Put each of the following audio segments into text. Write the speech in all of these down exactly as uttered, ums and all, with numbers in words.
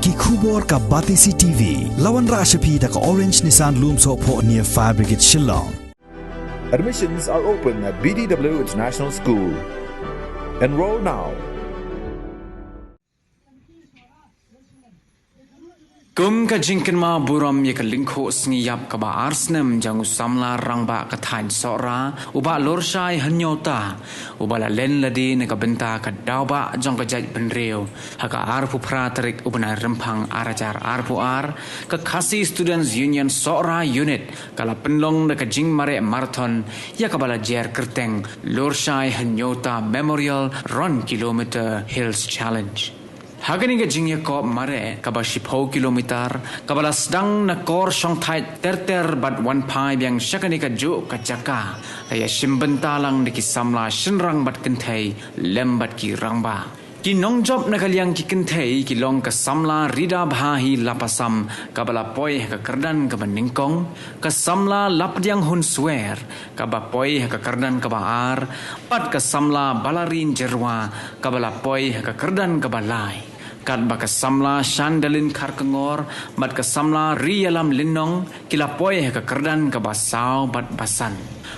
Ki khubor ka Batesi T V. La wanrah sha phi da ka Orange Nissan Lumsohphoh near Fire Brigade Shillong. Admissions are open at B D W International School. Enroll now. Kum ka jingkynmaw burom ïa ka lyngkhuh sngi ïap kaba ar snem jong u samla rangbah ka thaiñ Sohra, u Bah Lurshai Hynñiewta, uba la len lade na ka bynta ka daw bah jong ka jaitbynriew ha ka arphew phra tarik u bnai Rymphang ar hajar arphew ar, ka Khasi Students Union Sohra Unit ka la pynlong da ka jingmareh marathon ïa kaba la jer kyrteng Lurshai Hynñiewta Memorial Run Kilometer Hills Challenge. Ha kane ka jingïakop mareh kaba shiphew kilometer, kaba la sdang na kor Shongthait ter ter bad wan phai biang sha kane kajuh ka jaka, la ïashim bynta lang da ki samla shynrang bad kynthei lem bad ki rangbah. Ki nongjop na ka liang ki kynthei ki long ka samla Rida Bhahi Lapasam kaba la poi ha ka kyrdan kaba nyngkong, ka samla Lapdiang Hunswer kaba poi ha ka kyrdan kaba ar, bad ka samla Balarin Jyrwa kaba la poi ha ka kyrdan kaba lai. Katba ka samla Shandalin Kharkongor bad ka samla Rialam Lynnong ki la poi ha ka kyrdan kaba saw bad ba san.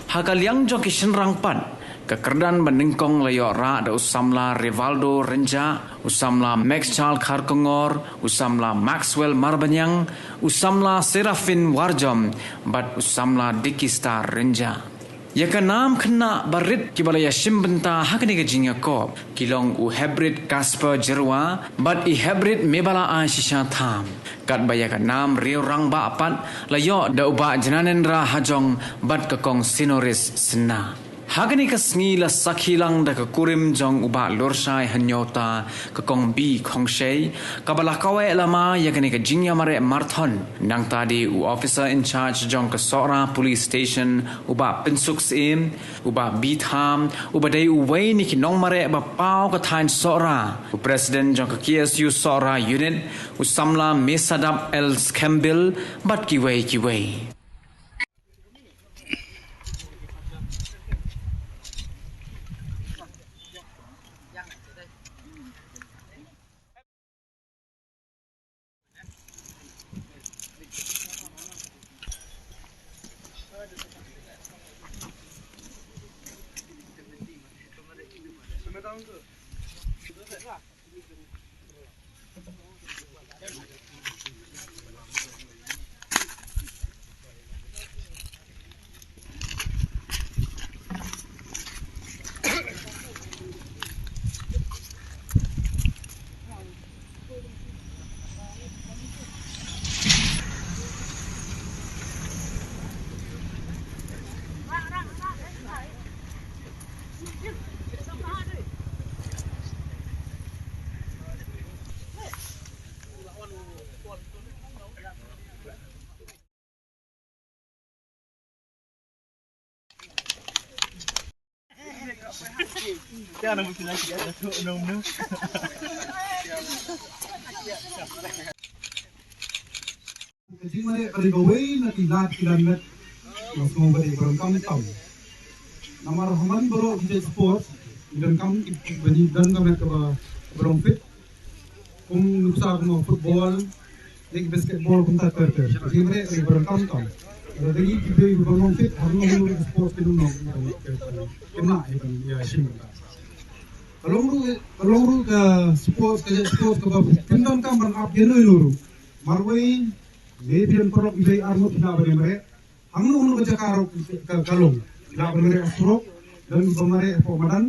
Ha ka liang jong ki shynrang pat, ka kyrdan ba nyngkong la ïoh rah da u samla Rivaldo Rynjah, u samla Max Charles Kharkongor, u samla Maxwell Marbaniang, u samla Seraphin Warjom, bad u samla Dikistar Rynjah. Ïa ka nam khynnah barit kiba la ïashim bynta ha kane ka jingïakop ki long u Hebrid Casper Jyrwa bad i Hebrid Mebala Aishisha Tham. Katba ïa ka nam riew rangbah pat la ïoh da u Bah Jananendra Hajong bad ka kong Sinoris Synna. Ha kane ka sngi la sakhi lang da ka kurim jong u Bah Lurshai Hynñiewta, ka kong B. Khongshei, kaba la kaweh lama ïa kane ka jingïamareh marathon. Nangta de u officer in charge jong ka Sohra Police Station, u Bah Pynsuk Syiem, u Bah B. Tham, uba dei uwei na ki nongmareh ba paw ka thaiñ Sohra, u president jong ka K S U Sohra Unit, u samla Mesadap L. Skembil, bad kiwei kiwei. Ka jingmareh ka dei kawei na ki lad ki lanmet. Nga sngew ka dei ka donkam tam. Namar ha man baroh ki jait sport ki donkam ki, ki bani donkam kaba, kaba long fit. Kum nuksa kum football, dei basketball kumta ter ter. Ka jingmareh ka dei ka donkam tam. Lada dei ki dei kaba long fit, ha kano kano ka sport ki donkam. Kena ïa ka, ïa shim ka. Ka long ruh, ka long ruh ka sport, ka jait sport kaba pyndonkam ban ap ïa no ïa no ruh. Marwei, maybe phi don paralok iwei arngut phi lah ban ïamareh. Hangno hangno ka jaka ruh ka, ka long. Phi lah ban mareh ha surok, don kiba mareh hapoh madan.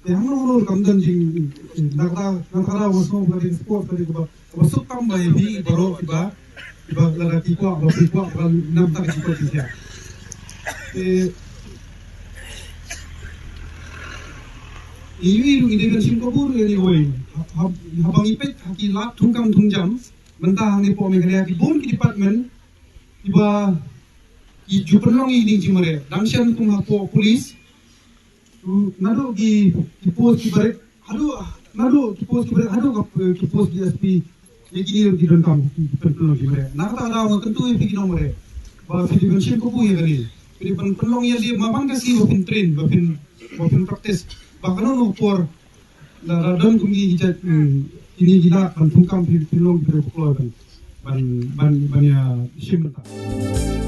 Te hangno hangno ruh kam don jing, na kata, na kata nga sngew ba ka dei sport ka dei kaba, kaba suk tam ba ïa phi baroh kiba, kiba lada ki kwah, ba phi kwah, ba namar kata ki kwah ki thiah. Te Iwei ruh ngi dei ban shim kabu ruh ïa iwei. Ha, ha, haba ngi peit ha ki lad thungkam thungjam mynta hangne hapoh Meghalaya ki bun ki department kiba ki ju pynlong ïa kine ki jingmareh. Dang shen kum hapoh police. Naduh ki, ki post kiba rit haduh, naduh ki post kiba rit haduh ka, ki post D S P. Ïa kine ruh ki donkam ki pynpynlong ki mareh. Na kata ka daw nga kyntu ïa phi ki nongmareh ba phi dei ban shim kabu ïa kane. Phi dei ban pynlong ïa lade, ma ban ka sngi ba phin train, ba phin, ba phin practice. Ba kano kano ka por la, la don kum ki jait, hmm, Kine ki lad ban thung kam phi, phin long ki briew ba kloi ban, ban, ban, ban ïa shim bynta.